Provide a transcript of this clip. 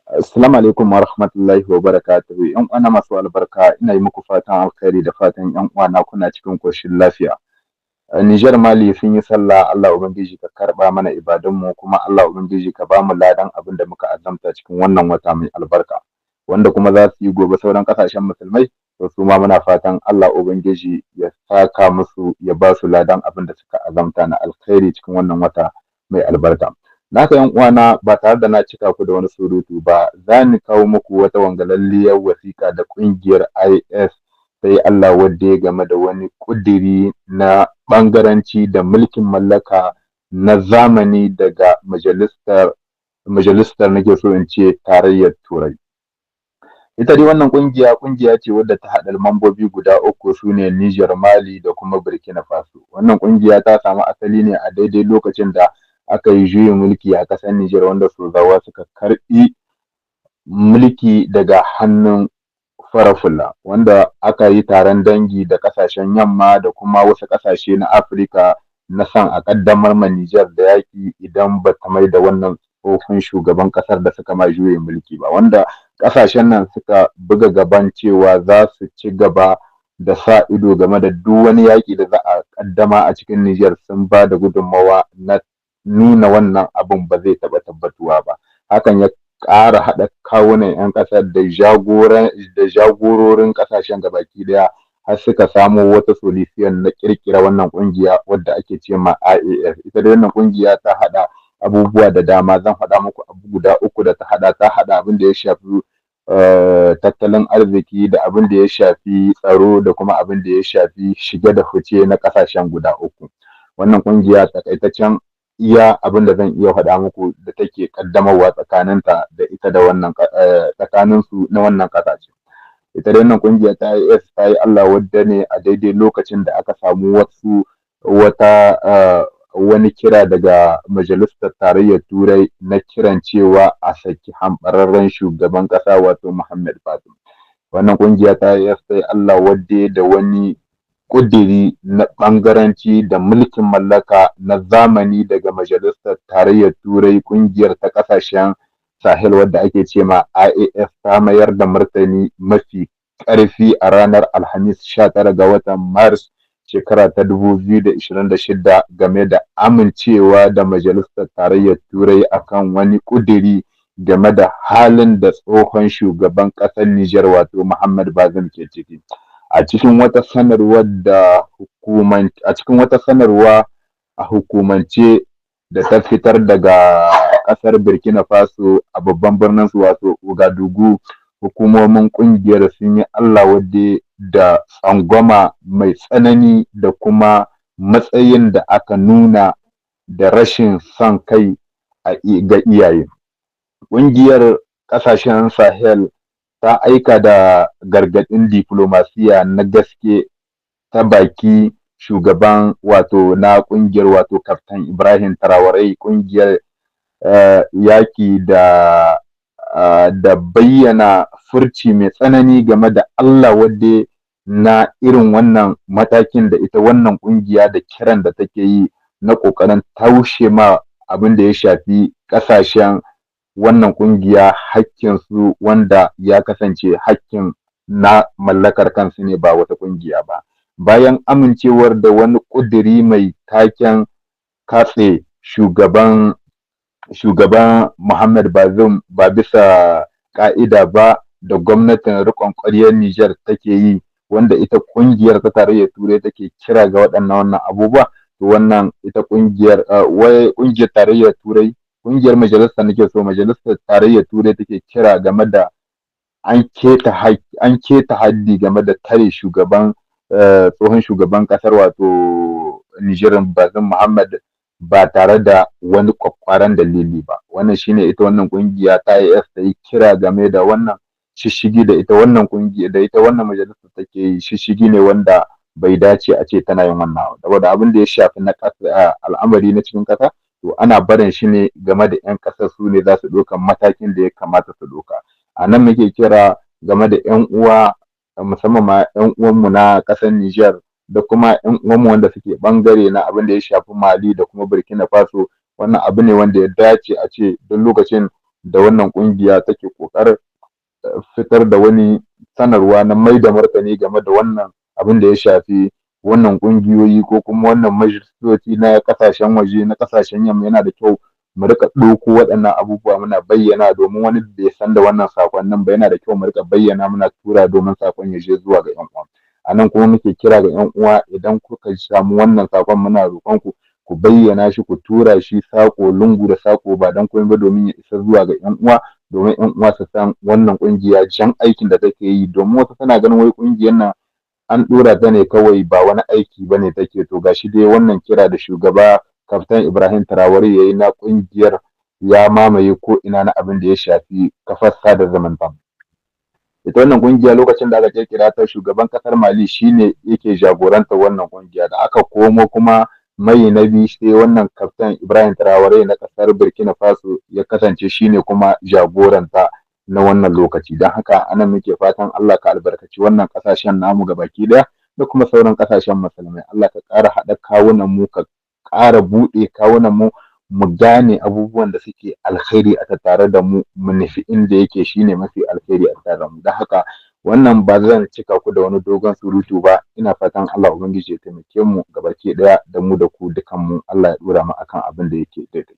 Assalamu alaikum wa rahmatullahi wa barakatuhu. ‘Yan uwana masu albarka, ina yi muku fatan alkhairi da fatan ‘yan uwana kuna cikin koshin lafiya. Nijar, Mali sun yi sallah. Allah Ubangiji ka karɓa mana ibadunmu, kuma Allah Ubangiji ka bamu ladan abin da muka azamta cikin wannan wata mai albarka. Wanda kuma za su yi gobe, sauran ƙasashen musulmai, to su ma muna fatan Allah Ubangiji ya saka musu, ya ba su ladan abin da suka azamta na alkhairi cikin wannan wata mai albarka. Naka ‘yan uwana, ba tare da na cika ku da wani surutu ba, za ni kawo muku wata wangalalliyar wasiƙa da ƙungiyar IS ta yi Allah wadde game da wani ƙudiri na ɓangaranci da mulkin mallaka na zamani daga majalisar, nake so in ce, Tarayyar Turai. Ita dai wannan ƙungiya, ƙungiya ce wadda ta haɗa mambobi guda uku, su ne Niger, Mali da kuma Burkina Faso. Wannan ƙungiya ta samu asali ne a daidai lokacin da aka yi juyin mulki a ƙasar Nijar, wanda sojawa suka karɓi mulki daga hannun farar hula, wanda aka yi taron dangi da ƙasashen yamma da kuma wasu ƙasashe na Afirka na son a ƙaddamar ma Nijar da yaƙi idan ba ta mai da wannan tsohon shugaban ƙasar da suka ma juyin mulki ba, wanda ƙasashen nan suka buga gaban cewa za su ci gaba da sa ido game da duk wani yaƙi da za a ƙaddama a cikin Nijar. Sun ba da gudunmawa na nuna wannan abun ba zai taɓa tabbatuwa ba. Hakan ya ƙara haɗa kawunan 'yan ƙasar da jagororin ƙasashen gabaki ɗaya, har suka samo wata solution na ƙirƙira wannan ƙungiya wadda ake ce ma IAS. Ita dai wannan ƙungiya ta haɗa abubuwa da dama. Zan faɗa muku abu guda uku da ta haɗa. Ta haɗa abin da ya shafi tattalin arziki, da abin da ya shafi tsaro, da kuma abin da ya shafi shige da fice na ƙasashen guda uku. Wannan ƙungiya, takaitaccen iya abin da zan iya faɗa muku da take ƙaddamarwa tsakaninta da ita da wannan, tsakanin su na wannan ƙasashe. Ita dai wannan ƙungiya ta IAS ta yi Allah wadda ne a daidai lokacin da aka samu wasu wata wani kira daga Majalisar Tarayyar Turai na kiran cewa a saki hamɓararren shugaban ƙasa, wato Muhammad Bazoum. Wannan ƙungiya ta IAS ta yi Allah wadde da wani ƙudiri na ɓangaranci da mulkin mallaka na zamani daga Majalisar Tarayyar Turai. Ƙungiyar ta ƙasashen Sahel wadda ake ce ma IAS ta mayar da martani mafi ƙarfi a ranar Alhamis, 19 ga watan Maris, shekara ta 2026, game da amincewa da Majalisar Tarayyar Turai akan wani ƙudiri game da halin da tsohon shugaban ƙasar Nijar, wato Muhammad Bazoum, ke ciki. A cikin wata sanarwa a hukumance da ta fitar daga ƙasar Burkina Faso, a babban birnin su, wato Ouagadougou, hukumomin ƙungiyar sun yi Allah wadde da tsangwama mai tsanani da kuma matsayin da aka nuna da rashin son kai ga iyaye. Ƙungiyar ƙasashen Sahel ta aika da gargaɗin diflomasiya na gaske ta baki shugaban, wato na ƙungiyar, wato Kaftan Ibrahim Traoré. Ƙungiyar yaƙi da bayyana furci mai tsanani game da Allah wadde na irin wannan matakin da ita wannan ƙungiya da kiran da take yi na ƙoƙarin taushe ma abin da ya shafi ƙasashen wannan ƙungiya hakkinsu, wanda ya kasance hakkin na mallakar kansu ne, ba wata ƙungiya ba. Bayan amincewar da wani ƙudiri mai taken katse shugaban Muhammad Bazoum ba bisa ƙa'ida ba da gwamnatin riƙon ƙwaryar Nijar take yi, wanda ita ƙungiyar ta Tarayyar Turai take kira ga waɗannan wannan abubuwa, to wannan ita ƙungiyar, wai ƙungiyar Tarayyar Turai, ƙungiyar majalisar, nake so, Majalisar Tarayyar Turai take kira game da an keta haddi game da tare shugaban tsohon shugaban ƙasar, wato Nijar, Bazoum Muhammad, ba tare da wani ƙwaƙƙwaran dalili ba. Wannan shine ita wannan ƙungiya ta IAS ta yi kira game da wannan shishshigi da ita wannan ƙungiya, da ita wannan majalisar take yi. Shishshigi ne wanda bai dace a ce tana yin wannan, saboda abin da ya shafi na ƙasa, al'amari na cikin ƙasa, to ana barin shi ne game da 'yan ƙasar, su ne za su ɗauka matakin da ya kamata su ɗauka. A nan muke kira game da 'yan uwa, musamman ma 'yan uwanmu na ƙasar Nijar da kuma 'yan uwanmu wanda suke ɓangare na abin da ya shafi Mali da kuma Burkina Faso. Wannan abu ne wanda ya dace a ce duk lokacin da wannan ƙungiya take ƙoƙarin fitar da wani sanarwa na mai da martani game da wannan abin da ya shafi wannan ƙungiyoyi ko kuma wannan majalisoci na ƙasashen waje, na ƙasashen yamma. Yana da kyau mu riƙa ɗauko waɗannan abubuwa muna bayyana, domin wani bai san da wannan saƙonnin ba. Yana da kyau mu riƙa bayyana, muna tura, domin saƙon ya je zuwa ga ƴan uwa. A nan kuma muke kira ga ƴan uwa, idan kuka samu wannan saƙon, muna roƙon ku ku bayyana shi, ku tura shi saƙo, lungu da saƙo, ba don komai ba domin ya isa zuwa ga ƴan uwa, domin ƴan uwa su san wannan ƙungiya jan aikin da take yi, domin wasu suna ganin wai ƙungiyar nan an ɗora ta ne kawai, ba wani aiki ba ne take. To, gashi dai wannan kira da shugaba Kaftan Ibrahim Traore ya yi na ƙungiyar ya mamaye ko ina na abin da ya shafi kafar sada zumunta. Ita wannan ƙungiya, lokacin da aka ƙirƙira ta, shugaban ƙasar Mali shine yake jagorantar wannan ƙungiya. Da aka komo kuma mai na biyu, sai wannan Kaftan Ibrahim Traore na ƙasar Burkina Faso ya kasance shine kuma jagoranta na wannan lokaci. Don haka anan muke fatan Allah ka albarkaci wannan ƙasashen namu gabaki ɗaya da kuma sauran ƙasashen musulmai. Allah ka ƙara haɗa kawunan mu, ka ƙara buɗe kawunan mu, mu gane abubuwan da suke alkhairi a tattare da mu, mu nufi inda yake shine mafi alkhairi a tattare da mu. Don haka wannan ba zan cika ku da wani dogon surutu ba. Ina fatan Allah Ubangiji ya taimake mu gabaki ɗaya, da mu da ku dukan mu. Allah ya ɗora mu akan abin da yake daidai.